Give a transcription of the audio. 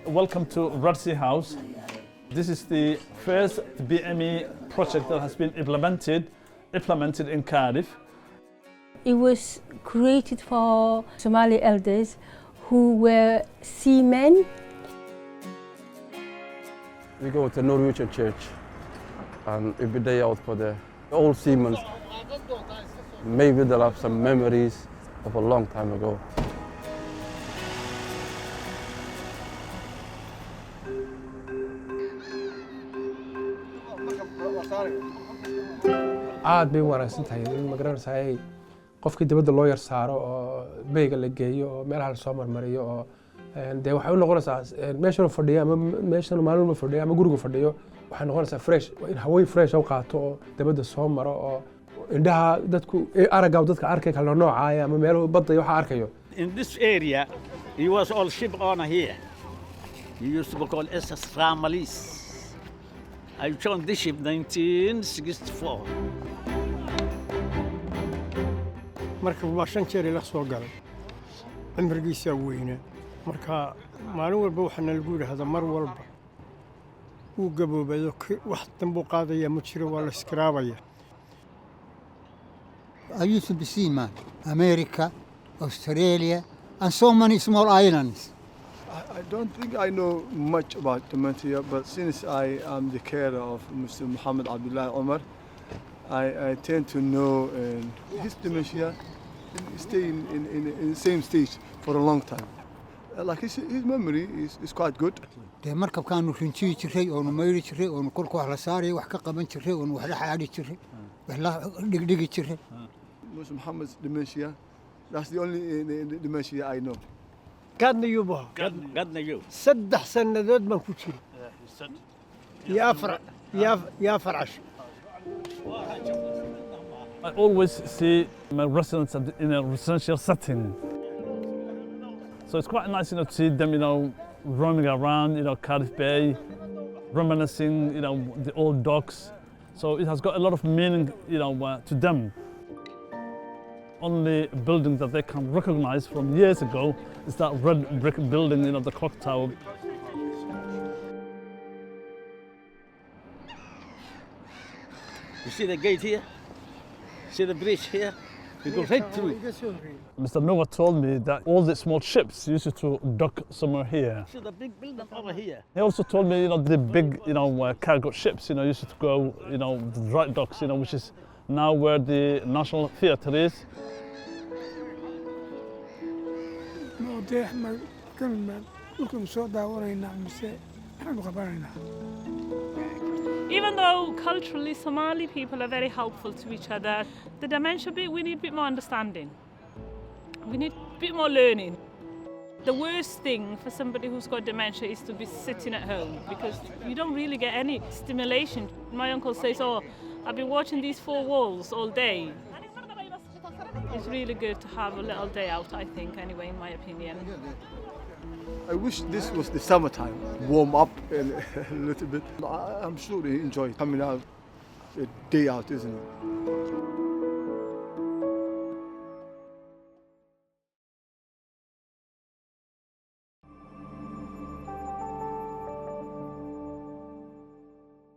Welcome to Red Sea House. This is the first BME project that has been implemented in Cardiff. It was created for Somali elders who were seamen. We go to Norwegian church and every day out for the old seamen. Maybe they'll have some memories of a long time ago. Aad bay u wanaagsan tahay in ma garanaysaa qofkii dibadda loo yar saaro oo bayga la geeyo oo meelaha lasoo marmariyo oo dee waxay u noqonaysaa meeshanuu fadhiyo ama meeshan maalin walba fadhiyo ama gurigu fadhiyo, waxay noqonaysaa fresh in haway fresh u qaato oo dibadda soo maro oo indhaha dadku aragga dadka arkay kala noocaaya ama meeluhu badda iyo waxa arkayo. In this area, he was all ship owner here. He used to be called SS Ramalis. I joined this ship 1964. Marka waa shan jeer ila soo galay, cimrigiisaa weynaa. Marka maalin walba waxaana lagu yidhaahdaa mar walba wuu gaboobado, wax dambuu qaadayaa ma jiro, waa la iskaraabaya. I used to be seaman, America, Australia, and so many small islands. I don't think I know much about dementia, but since I am the carer of Mr. Muhammad Abdullah Omar, I tend to know his dementia stay in the same stage for a long time. Like his memory is quite good. Dee markabkaanu rinjiyi jiray oonu mayri jiray oonu kolka wax la saaraya wax ka qaban jiray oonu wax la xaadhi jiray, wax la dhigdhigi jiray. Mr. Muhammad's dementia, that's the only dementia I know. Gaadnayuu buu ahaa. Gadnayo. 3 sannadood baan ku jiray iyo 4 casho. I always see my residents in a residential setting. So it's quite nice to see them roaming around Cardiff Bay, reminiscing the old docks. So it has got a lot of meaning to them. Only building that they can recognize from years ago is that red brick building, the clock tower. You see the gate here? See the bridge here? We go right through. Mr. Noah told me that all the small ships used to dock somewhere here. See the big building over here? He also told me the big cargo ships used to go the dry docks, which is now where the National Theatre is. Dee ma kan ma dhulkan soo daawanaynaa mise maxaanu qabanaynaa? Even though culturally Somali people are very helpful to each other, the dementia bit, we need a bit more understanding. We need a bit more learning. The worst thing for somebody who's got dementia is to be sitting at home because you don't really get any stimulation. My uncle says, "Oh, I've been watching these four walls all day." It's really good to have a little day out, I think, anyway, in my opinion. I wish this was the summertime, warm up a little bit. I'm sure they enjoy coming out, a day out, isn't it?